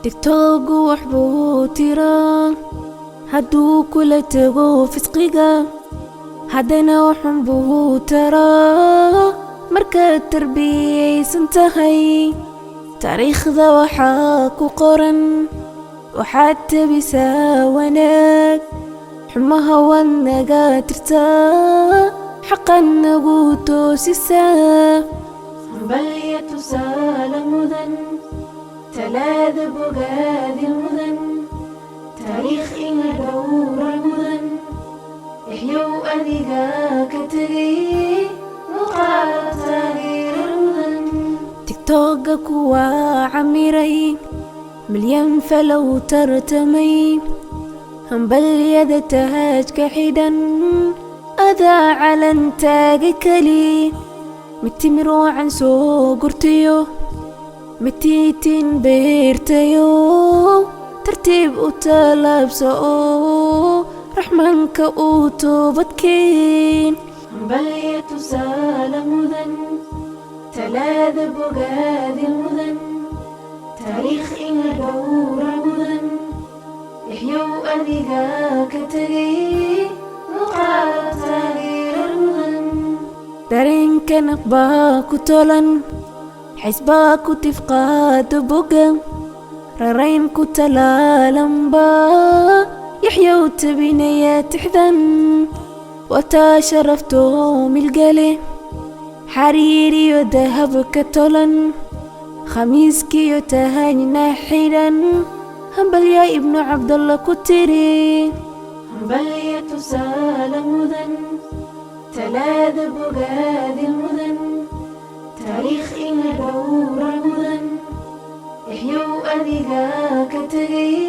TikTok-gu wax buu tiraa hadduu kula tago fisqiga, haddana waxun buu taraa markaad tarbiyaysan tahay. Taariikhda waxaa ku qoran waxaad tabisaa wanaag, xumaha waad naga tirtaa, xaqan nagu toosisaa. Hambalya tusaale mudan, talaada bogaadi mudan, taariikh in la dhowra mudan. Yaxyow, adiga ka tegay muuqaal taageero mudan. TikTok-ga kuwaa camiray, milyan follow tartamay, hambalyada taajka xidhan adaa calan taaga keli. Mid timir wacan soo gurtiyo, mid tiitin beertayo, tartiib u tallaabso oo Raxmaanka uu toobadkeen. Hambalya tusaale mudan, talaada bogaadi mudan, taariikh in la dhowra mudan. Yaxyow, adiga ka tegay muuqaal taageero mudan. Dareenka naqbaa ku tolan, xisbaa ku tifqaada boga, rarayn ku talaalanba. Yaxyow, tabinaya tixdan wataa sharafto milgale, xariiriyo dahab ka tolan, khamiiskiyo tahajna xidhan. Hambalya Ibnu Cabdalla ku tiri. Hambalya tusaale mudan, talaada bogaadi mudan, taariikh in la dhowra mudan. Yaxyow, adiga ka tegay.